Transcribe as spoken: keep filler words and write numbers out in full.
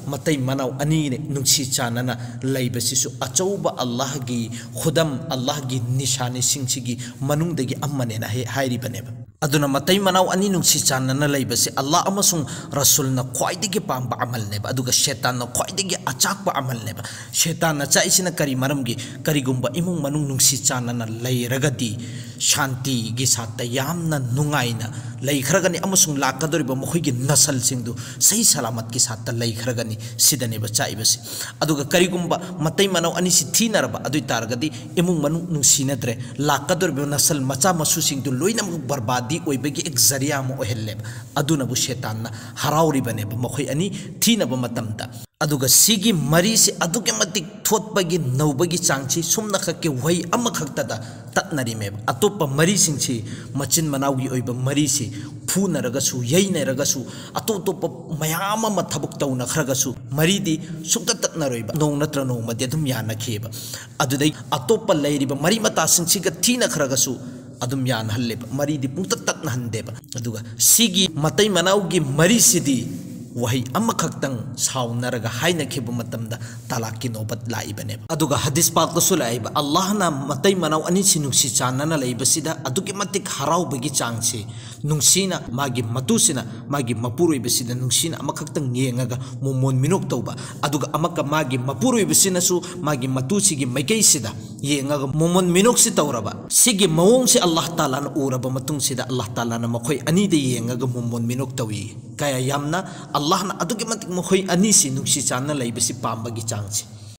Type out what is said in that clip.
ꯃꯇꯩ ꯃꯅꯥꯎ ꯑꯅꯤ ꯅꯨꯡꯁꯤ ꯆꯥꯟꯅꯅ ꯂꯩꯕꯁꯤꯁꯨ ꯑꯆꯧꯕ ꯑꯜꯂꯥꯍꯒꯤ ꯈꯨꯗꯝ, ꯑꯜꯂꯥꯍꯒꯤ ꯅꯤꯁꯥꯅꯤꯁꯤꯡꯁꯤꯒꯤ ꯃꯅꯨꯡꯗꯒꯤ ꯑꯃꯅꯦꯅ ꯍꯥꯏ-, ꯍꯥꯏꯔꯤꯕꯅꯦꯕ꯫ ꯑꯗꯨꯅ ꯃꯇꯩ ꯃꯅꯥꯎ ꯑꯅꯤ ꯅꯨꯡꯁꯤ ꯆꯥꯟꯅꯅ ꯂꯩꯕꯁꯤ ꯑꯜꯂꯥꯍ ꯑꯃꯁꯨꯡ ꯔꯁꯨꯜꯅ ꯈ꯭ꯋꯥꯏꯗꯒꯤ ꯄꯥꯝꯕ ꯑꯃꯜꯅꯦꯕ, ꯑꯗꯨꯒ ꯁꯦꯇꯥꯟꯅ ꯈ꯭ꯋꯥꯏꯗꯒꯤ ꯑꯆꯥꯛꯄ ꯑꯃꯜꯅꯦꯕ꯫ ꯁꯦꯇꯥꯟꯅ ꯆꯥꯛꯏꯁꯤꯅ ꯀꯔꯤ ꯃꯔꯝꯒꯤ? ꯀꯔꯤꯒꯨꯝꯕ ꯏꯃꯨꯡ ꯃꯅꯨꯡ ꯅꯨꯡꯁꯤ ꯆꯥꯟꯅꯅ ꯂꯩꯔꯒꯗꯤ ꯁꯥꯟꯇꯤꯒꯤ ꯁꯥꯠꯇ ꯌꯥꯝꯅ ꯅꯨꯡꯉꯥꯏꯅ ꯂꯩꯈ꯭ꯔꯒꯅꯤ ꯑꯃꯁꯨꯡ ꯂꯥꯛꯀꯗꯧꯔꯤꯕ ꯃꯈꯣꯏꯒꯤ ꯅꯁꯜꯁꯤꯡꯗꯨ ꯁꯍꯤ ꯁꯂꯥꯃꯠꯀꯤ ꯁꯥꯠꯇ ꯂꯩꯈ꯭ꯔꯒꯅꯤ꯫ ꯁꯤꯗꯅꯦꯕ ꯆꯥꯛꯏꯕꯁꯤ꯫ ꯑꯗꯨꯒ ꯀꯔꯤꯒꯨꯝꯕ ꯃꯇꯩ ꯃꯅꯥꯎ ꯑꯅꯤꯁꯤ ꯊꯤꯅꯔꯕ ꯑꯗꯨ ꯑꯣꯏ ꯇꯥꯔꯒꯗꯤ ꯏꯃꯨꯡ ꯃꯅꯨꯡ ꯅꯨꯡꯁꯤꯅꯗ꯭ꯔꯦ, ꯂꯥꯛꯀꯗꯧꯔꯤꯕ ꯅꯁꯜ ꯃꯆꯥ ꯃꯁꯨꯁꯤꯡꯗꯨ ꯂꯣꯏꯅꯃꯛ ꯕꯔꯕꯥꯗꯤ ꯑꯣꯏꯕꯒꯤ ꯑꯦꯛ ꯖꯔꯤꯌꯥ ꯑꯃ ꯑꯣꯏꯍꯜꯂꯦꯕ꯫ ꯑꯗꯨꯅꯕꯨ ꯁꯦꯇꯥꯟꯅ ꯍꯔꯥꯎꯔꯤꯕꯅꯦꯕ ꯃꯈꯣꯏ ꯑꯅꯤ ꯊꯤꯅꯕ ꯃꯇꯝꯗ꯫ ꯑꯗꯨꯒ ꯁꯤꯒꯤ ꯃꯔꯤꯁꯤ ꯑꯗꯨꯛꯀꯤ ꯃꯇꯤꯛ ꯊꯣꯠꯄꯒꯤ ꯅꯧꯕꯒꯤ ꯆꯥꯡꯁꯤ ꯁꯨꯝꯅꯈꯛꯀꯤ ꯋꯥꯍꯩ ꯑꯃꯈꯛꯇꯗ ꯇꯠꯅꯔꯤꯃꯦꯕ꯫ ꯑꯇꯣꯞꯄ ꯃꯔꯤꯁꯤꯡꯁꯤ, ꯃꯆꯤꯟ ꯃꯅꯥꯎꯒꯤ ꯑꯣꯏꯕ ꯃꯔꯤꯁꯤ ꯐꯨꯅꯔꯒꯁꯨ, ꯌꯩꯅꯔꯒꯁꯨ, ꯑꯇꯣꯞ ꯑꯇꯣꯞꯄ ꯃꯌꯥꯝ ꯑꯃ ꯊꯕꯛ ꯇꯧꯅꯈ꯭ꯔꯒꯁꯨ, ꯃꯔꯤꯗꯤ ꯁꯨꯡꯇꯠ ꯇꯠꯅꯔꯣꯏꯕ, ꯅꯣꯡ ꯅꯠꯇ꯭ꯔ ꯅꯣꯡꯃꯗꯤ ꯑꯗꯨꯝ ꯌꯥꯅꯈꯤꯑꯕ꯫ ꯑꯗꯨꯗꯩ ꯑꯇꯣꯞꯄ ꯂꯩꯔꯤꯕ ꯃꯔꯤ ꯃꯇꯥꯁꯤꯡꯁꯤꯒ ꯊꯤꯅꯈ꯭ꯔꯒꯁꯨ ꯑꯗꯨꯝ ꯌꯥꯅꯍꯜꯂꯦꯕ, ꯃꯔꯤꯗꯤ ꯄꯨꯡꯇꯠ ꯇꯠꯅꯍꯟꯗꯦꯕ꯫ ꯑꯗꯨꯒ ꯁꯤꯒꯤ ꯃꯇꯩ ꯃꯅꯥꯎꯒꯤ ꯃꯔꯤꯁꯤꯗꯤ ꯋꯥꯍꯩ ꯑꯃꯈꯛꯇꯪ ꯁꯥꯎꯅꯔꯒ ꯍꯥꯏꯅꯈꯤꯕ ꯃꯇꯝꯗ ꯇꯂꯥꯛꯀꯤ ꯅꯣꯕꯠ ꯂꯥꯛꯏꯕꯅꯦꯕ꯫ ꯑꯗꯨꯒ ꯍꯗꯤꯁ ꯄꯥꯛꯇꯁꯨ ꯂꯥꯛꯏꯕ, ꯑꯜꯂꯥꯍꯅ ꯃꯇꯩ ꯃꯅꯥꯎ ꯑꯅꯤꯁꯤ ꯅꯨꯡꯁꯤ ꯆꯥꯟꯅꯅ ꯂꯩꯕꯁꯤꯗ ꯑꯗꯨꯛꯀꯤ ꯃꯇꯤꯛ ꯍꯔꯥꯎꯕꯒꯤ ꯆꯥꯡꯁꯤ, ꯅꯨꯡꯁꯤꯅ ꯃꯥꯒꯤ ꯃꯇꯨꯁꯤꯅ ꯃꯥꯒꯤ ꯃꯄꯨꯔꯣꯏꯕꯁꯤꯗ ꯅꯨꯡꯁꯤꯅ ꯑꯃꯈꯛꯇꯪ ꯌꯦꯡꯉꯒ ꯃꯣꯃꯣꯟ ꯃꯤꯅꯣꯛ ꯇꯧꯕ, ꯑꯗꯨꯒ ꯑꯃꯛꯀ ꯃꯥꯒꯤ ꯃꯄꯨꯔꯣꯏꯕꯁꯤꯅꯁꯨ ꯃꯥꯒꯤ ꯃꯇꯨꯁꯤꯒꯤ ꯃꯥꯏꯀꯩꯁꯤꯗ ꯌꯦꯡꯉꯒ ꯃꯣꯃꯣꯟ ꯃꯤꯅꯣꯛꯁꯤ ꯇꯧꯔꯕ꯫ ꯁꯤꯒꯤ ꯃꯑꯣꯡꯁꯤ ꯑꯜꯂꯥꯍ ꯇꯥꯂꯥꯅ ꯎꯔꯕ ꯃꯇꯨꯡꯁꯤꯗ ꯑꯜꯂꯥꯍ ꯇꯥꯂꯥꯅ ꯃꯈꯣꯏ ꯑꯅꯤꯗ ꯌꯦꯡꯉꯒ ꯃꯣꯃꯣꯟ ꯃꯤꯅꯣꯛ ꯇꯧꯏ꯫ ꯀꯌꯥ ꯌꯥꯝꯅ ꯑꯜꯂꯥꯍꯅ ꯑꯗꯨꯛꯀꯤ ꯃꯇꯤꯛ ꯃꯈꯣꯏ ꯑꯅꯤꯁꯤ ꯅꯨꯡꯁꯤ ꯆꯥꯟꯅ ꯂꯩꯕꯁꯤ ꯄꯥꯝꯕꯒꯤ ꯆꯥꯡꯁꯤ꯫